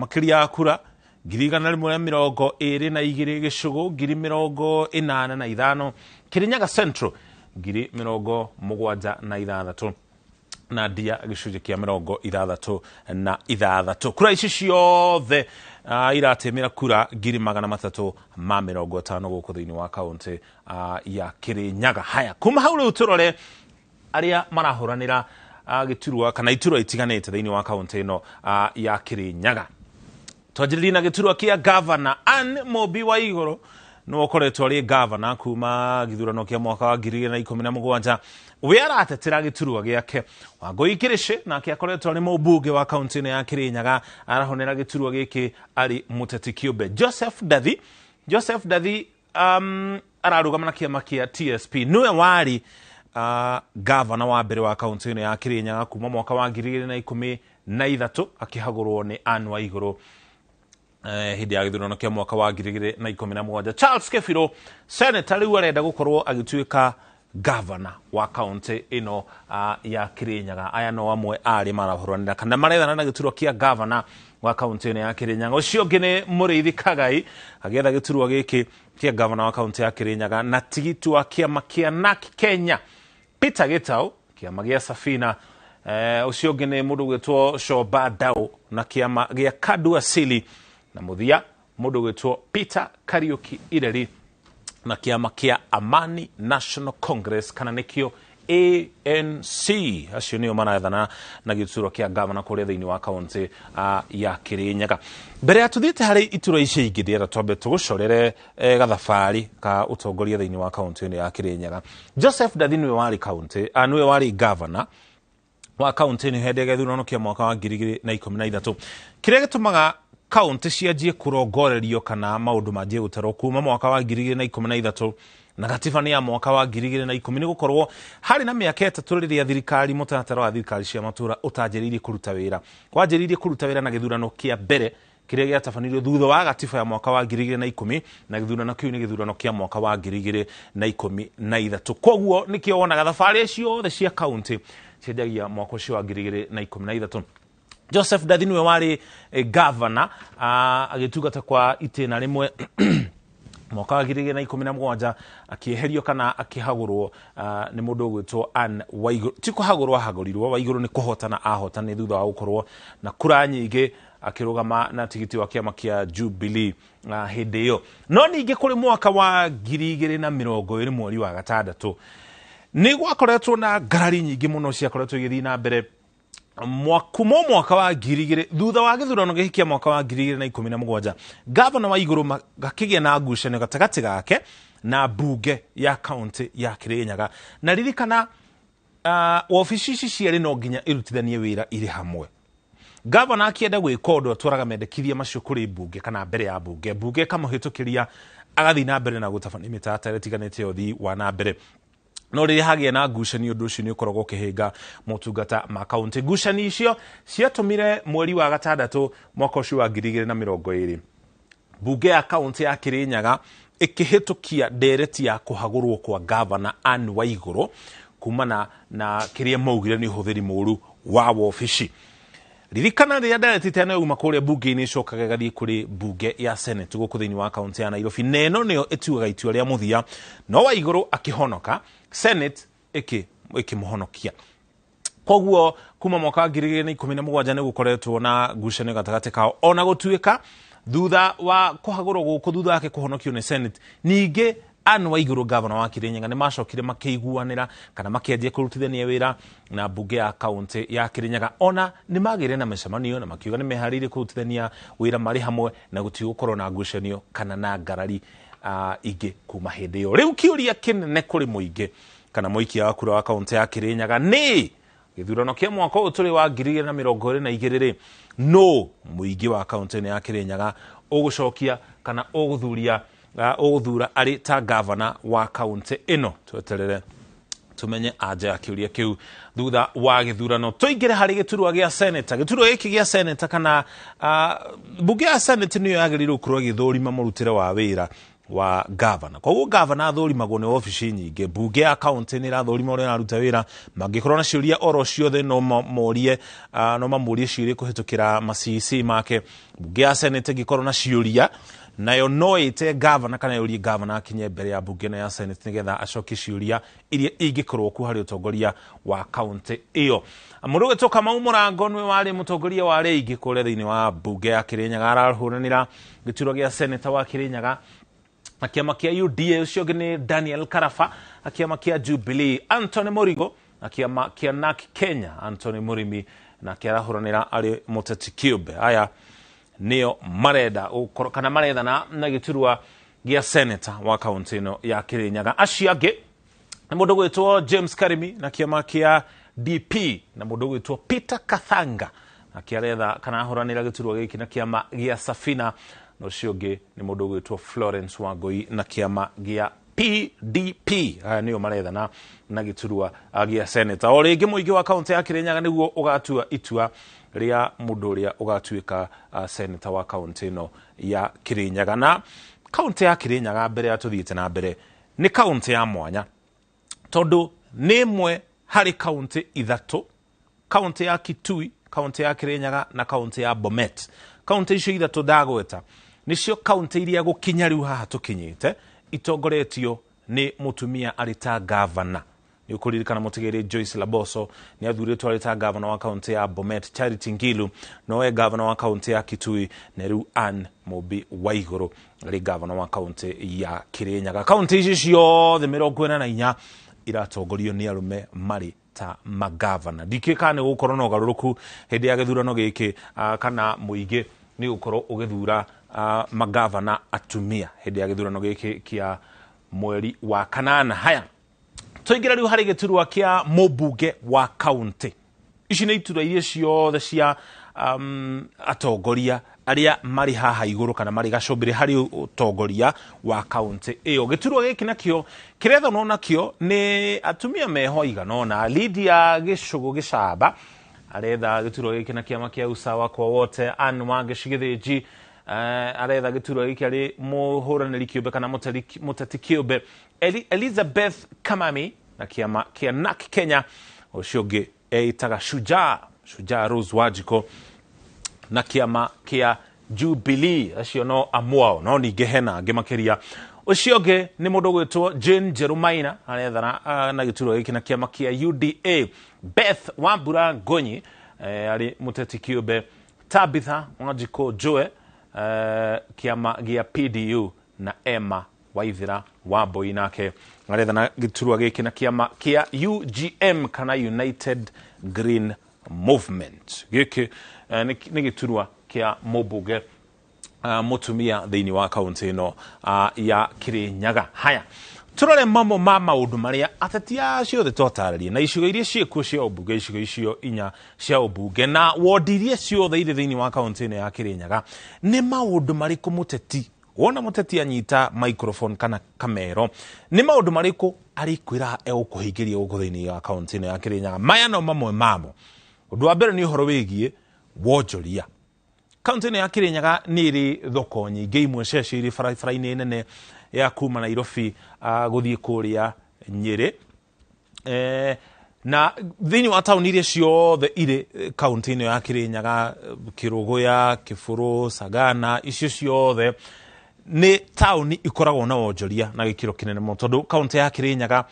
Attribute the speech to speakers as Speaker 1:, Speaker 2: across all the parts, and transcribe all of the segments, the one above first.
Speaker 1: Makĩria ya kura 122,000, Gĩcũgũ 85,000, Kĩrĩnyaga Central 76,000 na Ndia gĩcunjĩ kĩa 66. Kura ici ciothe iratĩmĩra kura 350,000 gũkũ thĩinĩ wa kaũntĩ ya Kĩrĩnyaga. Haya, kuma hau rĩu tũrore arĩa marahũranĩra gĩturwa kana iturwa itiganĩte thĩinĩ wa kaũntĩ ĩno ya Kĩrĩnyaga. Twanjĩrĩrie na gĩturwa kĩa gavana. Ann Mũmbi wa Igũrũ nĩwe ũkoretwo arĩ gavana kuma gĩthurano kĩa mwaka wa 2017. We aratetera gĩturwa gĩake. Wangũi Kĩrĩcĩ nake akoretwo arĩ mũmbunge wa kaũntĩ ĩno ya Kĩrĩnyaga, arahonera gĩturwa gĩkĩ arĩ mũteti kĩũmbe. Joseph Ndathi, Joseph Ndathi ararũgama na kĩama kĩa TSP, nĩwe warĩ gavana wa mbere wa kaũntĩ ĩno ya Kĩrĩnyaga kuma mwaka wa 2013, akĩhagũrwo nĩ Ann Waigũrũ hĩndĩ ya gĩthurano kĩa mwaka wa 2017. Charles Kebiro, senator, rĩu arenda gũkorwo agĩtuĩka gavana wa kaũntĩ ĩno ya Kĩrĩnyaga. Aya no amwe arĩa marahũranĩra kana marethana na gĩturwa kĩa gavana wa kaũntĩ ĩno ya Kĩrĩnyaga. Ũcio ũngĩ nĩ Mũrĩithi Kagai agĩetha gĩturwa gĩkĩ kĩa gavana wa kaũntĩ ya Kĩrĩnyaga na tigiti wa kĩama kĩa NARC Kenya. Peter Gĩtaũ, kĩama gĩa Safina. Ũcio ũngĩ nĩ mũndũ gwĩtwo Shoba Dau na kĩama gĩa Kadu Asili, na mũthia mũndũ gwĩtwo Peter Kariuki Ireri na kĩama kĩa Amani National Congress, kana nĩkĩo ANC. Acio nĩo maraethana na gĩturwa kĩa gavana kũrĩa thĩinĩ wa kaũntĩ ya Kĩrĩnyaga. Mbere ya tũthiĩte harĩ iturwa icio ingĩ, ndĩrenda twambe tũgũcorere gathabarĩ ka ũtongoria thĩinĩ wa kaũntĩ ĩno ya Kĩrĩnyaga. Joseph Ndathi nĩwe warĩ kaũntĩ, nĩwe warĩ gavana wa kaũntĩ ĩno hĩndĩ ya gĩthurano kĩa mwaka wa 2013. Kĩrĩa gĩtũmaga kaũntĩ cianjie kũrongorerio kana maũndũ manjie gũtarwo kuma mwaka wa 2013 na gatiba nĩ ya mwaka wa 2010 nĩ gũkorwo harĩ na mĩaka 3 rĩrĩa thirikari, mũtaratara wa thirikari cia matũra ũtanjĩrĩirie kũruta wĩra. Wanjĩrĩirie kũruta wĩra na gĩthurano kĩa mbere kĩrĩa gĩatabanirio thutha wa gatiba ya mwaka wa 2010, na gĩthurano kĩu nĩ gĩthurano kĩa mwaka wa 2013. Koguo nĩkĩo wonaga thabarĩ ciothe cia kaũntĩ cianjagia mwaka ũcio wa 2013. Joseph Ndathi nĩwe warĩ gavana, agĩtungata kwa itĩna rĩmwe mwaka wa 2017, akĩeherio kana akĩhagũrwo nĩ mũndũ ũgwĩtwo Ann Waigũrũ. Ti kũhagũrwo ahagũrirwo, Waigũrũ nĩ kũhotana ahotani thutha wa gũkorwo na kura nyingĩ, akĩrũgama na tigiti wa kĩama kĩa Jubilee hĩndĩ ĩyo. No ningĩ kũrĩ mwaka wa 2020 mweri wa gatandatũ nĩ gwakoretwo na ngarari nyingĩ mũno ciakoretwo igĩthiĩ na mbere kuma mwaka wa 2000, thutha wa gĩthurano gĩkĩ kĩa mwaka wa 2017. Gavana wa Igũrũ gakĩgĩa na ngucanio gatagatĩ gake na mbunge ya kaũntĩ ya Kĩrĩnyaga. Na ririkana, wabici ici cierĩ no nginya irutithanie wĩra irĩ hamwe. Gavana akĩenda gwĩka ũndũ, atwaraga mendekithia macio kũrĩ mbunge kana mbere ya mbunge, mbunge ĩkamũhĩtũkĩria, agathiĩ na mbere na gũtabania mĩtaratara ĩtiganĩte ya ũthii wa na mbere. No rĩrĩa hagĩa na ngucanio, ũndũ ũcio nĩ ũkoragwo ũkĩhĩnga motungata ma kaũntĩ. Ngucanio icio ciatũmire mweri wa gatandatũ mwaka ũcio wa 2020 mbunge ya kaũntĩ ya Kĩrĩnyaga ĩkĩhĩtũkia ndereti ya kũhagũrwo kwa gavana Ann Waigũrũ kumana na kĩrĩa maugire nĩ ũhũthĩri mũru wa wobici. Ririkana, rĩrĩa ndereti ta ĩno yauma kũrĩa mbunge-inĩ, ĩcokaga ĩgathiĩ kũrĩ mbunge ya Senate gũkũ thĩinĩ wa kaũntĩ ya Nairobi, na ĩno nĩyo ĩtuaga itua rĩa mũthia. No Waigũrũ akĩhonoka, Senate ĩkĩmũhonokia. Koguo kuma mwaka wa 2017 nĩ gũkoretwo na ngucanio gatagatĩ kao, ona gũtuĩka thutha wa kũhagũrwo gũkũ, thutha wake kũhonokio nĩ Senate, ningĩ Ann Waigũrũ, gavana wa Kĩrĩnyaga, nĩ macokire makĩiguanĩra kana makĩanjia kũrutithania wĩra na mbunge ya kaũntĩ ya Kĩrĩnyaga. Ona nĩ magĩire na mĩcemanio na makiuga nĩ meharĩirie kũrutithania wĩra marĩ hamwe na gũtigũkorwo na ngucanio kana na ngarari ingĩ kuma hĩndĩ ĩyo. Rĩu kĩũria kĩnene kũrĩ mũingĩ kana mũikia wa kura wa kaũntĩ ya Kĩrĩnyaga nĩ gĩthurano kĩa mwaka ũyũ tũrĩ wa 2022 rĩ, no mũingĩ wa kaũntĩ ĩno ya Kĩrĩnyaga ũgũcokia kana ũgũthuria, ũgũthura arĩ ta gavana wa kaũntĩ ĩno? Tweterere tumenye anja ya kĩũria kĩu thutha wa gĩthurano. Tũingĩre harĩ gĩturwa gĩa seneta. Gĩturwa gĩkĩ gĩa seneta kana mbunge ya Senate nĩyo yagĩrĩirwo gũkorwo ĩgĩthũrima mũrutĩre wa wĩra Wa gavana. Koguo gavana athũrimagwo nĩ obici nyingĩ. Mbunge ya kaunti nĩ ĩrathũrima ũrĩa ĩraruta wĩra. Mangĩkorwo na ciũria oro ciothe, no morie, no mamũrie ciũria kũhĩtũkĩra ma CEC make. Mbunge ya senate ĩngĩkorwo na ciũria nayo, no ĩte gavana kana yũrie gavana akinye mbere ya mbunge ĩno ya senate nĩgetha acokie ciũria iria ingĩkorwo kuo harĩ ũtongoria wa kaunti ĩyo. Mũndũ ũgwĩtwo Kamau Mũrango nĩwe warĩ mũtongoria wa arĩa aingĩ kũrĩa thĩinĩ wa mbunge ya Kĩrĩnyaga, arahũranĩra gĩturwa gĩa seneta wa Kĩrĩnyaga na kĩama kĩa UDA. Ũcio ũngĩ nĩ Daniel Karaba na kĩama kĩa Jubilee, Anthony Mũrigo na kĩama kĩa NARC Kenya, Anthony Mũrimi nake arahũranĩra arĩ mũteti kĩũmbe. Aya nĩo marenda gũkorwo kana marethana na gĩturwa gĩa seneta wa kaunti ĩno ya Kĩrĩnyaga. Acio angĩ nĩ mũndũ gwĩtwo James Karimi na kĩama kĩa DP na mũndũ gwĩtwo Peter Kathanga nake aretha kana ahũranĩra gĩturwa gĩkĩ na kĩama gĩa Safina, na ũcio ũngĩ nĩ mũndũ gwĩtwo Florence Wangui na kĩama gĩa PDP. Aya nĩo marethana na gĩturwa gĩa seneta. O rĩngĩ, mũingĩ wa kaunti ya Kĩrĩnyaga nĩguo ũgatua itua rĩa mũndũ ũrĩa ũgatuĩka seneta wa kaunti ĩno ya Kĩrĩnyaga. Na kaunti ya Kĩrĩnyaga, mbere ya tũthiĩte na mbere, nĩ kaunti ya mwanya tondũ nĩ ĩmwe harĩ kaunti ithatũ, kaunti ya Kitui, kaunti ya Kirinyaga na kaunti ya Bomet. Kaunti icio ithatũ ndagweta nĩcio kaunti iria gũkinya rĩu haha tũkinyĩte itongoretio nĩ mũtumia arĩ ta gavana. Nĩ ũkũririkana mũtigĩrĩ Joyce Laboso nĩ athurĩtwo arĩ ta gavana wa kaunti ya Bomet, Charity Ngilu nowe gavana wa kaunti ya Kitui, na rĩu Ann Mũmbi Waigũrũ arĩ gavana wa kaunti ya Kirinyaga. Kaunti ici ciothe 44 iratongorio nĩ arũme marĩ ta magavana. Ndikĩĩ kana nĩ gũkorwo na ũgarũrũku hĩndĩ ya gĩthurano gĩkĩ, kana mũingĩ nĩ gũkorwo ũgĩthura magavana atumia hĩndĩ ya gĩthurano gĩkĩ kĩa mweri wa kanana. Haya, tũingĩre rĩu harĩ gĩturwa kĩa mũmbunge wa kaunti. Ici nĩ iturwa iria ciothe cia atongoria arĩa marĩ haha igũrũ kana marĩ gacũmbĩrĩ harĩ ũtongoria wa kaunti ĩyo. Gĩturwa gĩkĩ nakĩo kĩrethanwo nakĩo nĩ atumia meho igana ũna. Lydia Gĩcũgũ Gĩcamba aretha gĩturwa gĩkĩ na kĩama kĩa Usawa kwa Wote. Ann Wangeci Gĩthĩnji aretha gĩturwa gĩkĩ arĩ mũhũranĩri kĩũmbe kana mũteti kĩũmbe. Elizabeth Kamami na kĩama kĩa NARC Kenya. Ũcio ũngĩ eĩtaga Shujaa, Shujaa Rose Wanjiko na kĩama kĩa Jubilee. Acio no amwao, no ningĩ hena angĩ makĩria. Ũcio ũngĩ nĩ mũndũ ũgwĩtwo Jane Jerumaina arethana na gĩturwa gĩkĩ na kĩama kĩa UDA. Beth Wambura Ngonyi arĩ mũteti kĩũmbe. Tabitha Wanjikũ Joe, kĩama gĩa PDU, na Emma Waithira Wambui nake arethana gĩturwa gĩkĩ na kĩama kĩa UGM kana United Green Movement. Gĩkĩ nĩ gĩturwa kĩa mũmbunge mũtumia thĩinĩ wa kaunti ĩno ya Kirinyaga. Haya, tũrore mamwe ma maũndũ marĩa ateti acio othe twatarĩria na icigo iria ciĩkuo cia ũmbunge, icigo icio inya cia ũmbunge na wondi iria ciothe irĩ thĩinĩ wa kaunti ĩno ya Kirinyaga. Nĩ maũndũ marĩkũ mũteti wona mũteti anyita microphone kana kamero, nĩ maũndũ marĩkũ arĩkwĩra egũkũhingĩria gũkũ thĩinĩ wa kaunti ĩno ya Kirinyaga? Maya no mamwe mamo. Ũndũ wa mbere nĩ ũhoro wĩgiĩ wonjoria. Kaunti ĩno ya Kirinyaga nĩ ĩrĩ thoko nyingĩ, imwe ciacio irĩ barabara-inĩ nene ya kuma Nairobi gũthiĩ kũrĩa Nyĩrĩ, na thĩinĩ wa taũni iria ciothe irĩ kaunti ĩno ya Kirinyaga, Kĩrũgũya, Kĩbũrũ, Sagana, icio ciothe nĩ taũni ikoragwo na wonjoria na gĩkĩro kĩnene mũno, tondũ kaunti ya Kirinyaga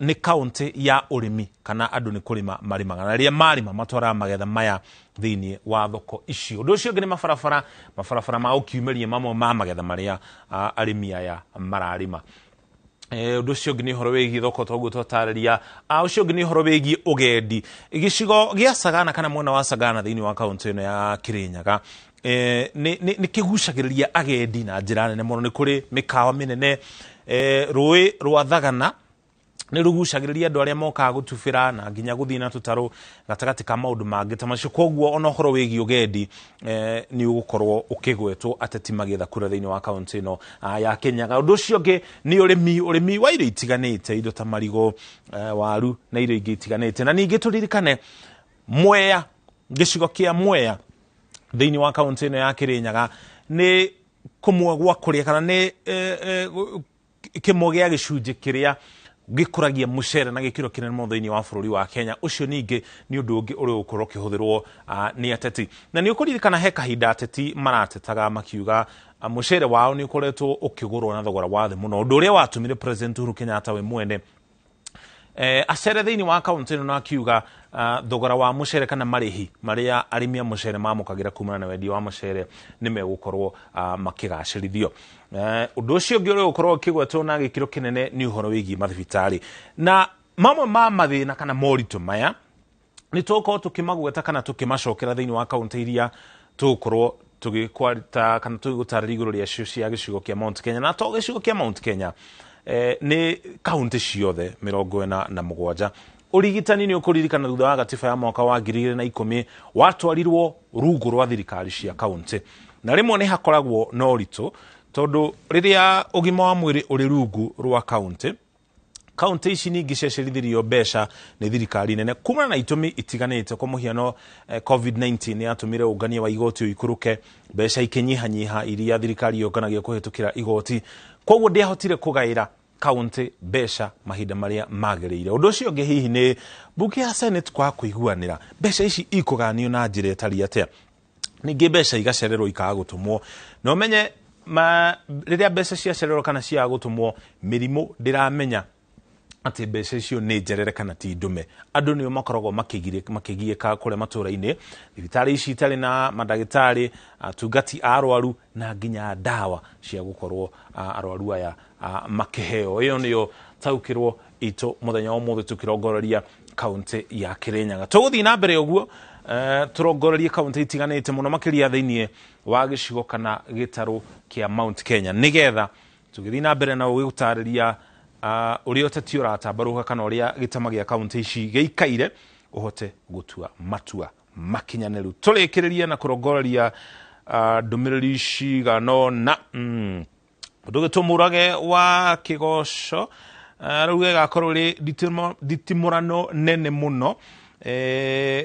Speaker 1: nĩ kaunti ya ũrĩmi, kana andũ nĩ kũrĩma marĩmaga, na rĩrĩa marĩma matwaraga magetha maya thĩinĩ wa thoko icio. Ũndũ ũcio ũngĩ nĩ mabarabara, mabarabara ma gũkiumĩria mamwe ma magetha marĩa arĩmi aya mararĩma. Ũndũ ũcio ũngĩ nĩ ũhoro wĩgiĩ thoko, toguo twatarĩria. Ũcio ũngĩ nĩ ũhoro wĩgiĩ ũgendi. Gĩcigo gĩa Sagana kana mwena wa Sagana thĩinĩ wa kaunti ĩno ya Kirinyaga nĩ kĩgucagĩrĩria agendi na njĩra nene mũno. Nĩ kũrĩ mĩkawa mĩnene, rũĩ rwa Thagana nĩ rũgucagĩrĩria andũ arĩa mokaga gũtubĩra na nginya gũthiĩ na tũtarũ, gatagatĩ ka maũndũ mangĩ ta macio. Koguo ona ũhoro wĩgiĩ ũgendi nĩ ũgũkorwo ũkĩgwetwo ateti magĩetha kura thĩinĩ wa kaunti ĩno ya Kirinyaga. Ũndũ ũcio ũngĩ nĩ ũrĩmi, ũrĩmi wa irio itiganĩte, indo ta marigũ, waru na irio ingĩ itiganĩte. Na ningĩ tũririkane Mwea, gĩcigo kĩa Mwea thĩinĩ wa kaunti ĩno ya Kirinyaga nĩ Kũmwe gwa kũrĩa kana nĩ kĩmwe gĩa gĩcunjĩ kĩrĩa gĩkũragia mũcere na gĩkĩro kĩnene mũno thĩinĩ wa bũrũri wa Kenya. Ũcio ningĩ nĩ ũndũ ũngĩ ũrĩa ũgũkorwo ũkĩhũthĩrwo nĩ ateti. Na nĩ ũkũririkana he kahinda ateti maratetaga makiuga mũcere wao nĩ ũkoretwo ũkĩgũrwo na thogora wa thĩ mũno, ũndũ ũrĩa watũmire President Uhuru Kenyatta we mwene acere thĩinĩ wa kaunti ĩno na akiuga thogora wa mũcere kana marĩhi marĩa arĩmi a mũcere mamũkagĩra kumana na wendia wa mũcere nĩ megũkorwo makĩgacĩrithio. Ũndũ ũcio ũngĩ ũrĩa ũgũkorwo ũkĩgwetwo na gĩkĩro kĩnene nĩ ũhoro wĩgiĩ mathibitarĩ, na mamwe ma mathĩna kana moritũ maya nĩ tũgũkorwo tũkĩmagweta kana tũkĩmacokera thĩinĩ wa kaunti iria tũgũkorwo tũgĩkwata kana tũgĩgũtarĩria igũrũ rĩacio cia gĩcigo kĩa Mount Kenya. Na to gĩcigo kĩa Mount Kenya, nĩ kaunti ciothe 47. Ũrigitani, nĩ ũkũririkana thutha wa gatiba ya mwaka wa 2010 watwarirwo rungu rwa thirikari cia kaunti, na rĩmwe nĩ hakoragwo na ũritũ tondũ rĩrĩa ũgima wa mwĩrĩ ũrĩ rungu rwa kaunti, kaunti ici ningĩ ciacerithirio mbeca nĩ thirikari nene kumana na itũmi itiganĩte. Kwa mũhiano, COVID-19 nĩ yatũmire ũngania wa igoti ũikũrũke, mbeca ikĩnyihanyiha iria thirikari yonganagia kũhĩtũkĩra igoti, koguo ndĩahotire kũgaĩra kaunti mbeca mahinda marĩa magĩrĩire. Ũndũ ũcio ũngĩ hihi nĩ mbunge ya Senate kwaga kũiguanĩra mbeca ici ikũganio na njĩra ĩtariĩ atĩa, ningĩ mbeca igacererwo ikaga gũtũmwo. Na ũmenye rĩrĩa mbeca ciacererwo kana ciaga gũtũmwo, mĩrimũ ndĩramenya atĩ mbeca icio nĩ njerere kana ti ndume. Andũ nĩo makoragwo makĩgiĩka kũrĩa matũra-inĩ, thibitarĩ ici itarĩ na mandagĩtarĩ, atungati a arwaru na nginya ndawa cia gũkorwo arwaru aya makĩheo. Ĩyo nĩyo taũkĩrwo itũ mũthenya wa ũmũthĩ tũkĩrongoreria kaunti ya Kirinyaga. Tũgũthiĩ na mbere ũguo, tũrongorerie kaunti itiganĩte mũno makĩria thĩinĩ wa gĩcigo kana gĩtarũ kĩa Mount Kenya, nĩgetha tũgĩthiĩ na mbere na ũgĩgũtarĩria ũrĩa ũteti ũratambarũka kana ũrĩa gĩtama gĩa kaunti ici gĩikaire, ũhote gũtua matua makinyanĩru. Tũrĩkĩrĩrie na kũrongoreria ndũmĩrĩri cigana ũna. Ũndũ ũgĩtwo Mũrage wa Kĩgoco rĩu ĩgakorwo ĩrĩ nditimũrano nene mũno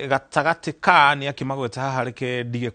Speaker 1: gatagatĩ ka nĩ akĩmagweta haha, reke ndige.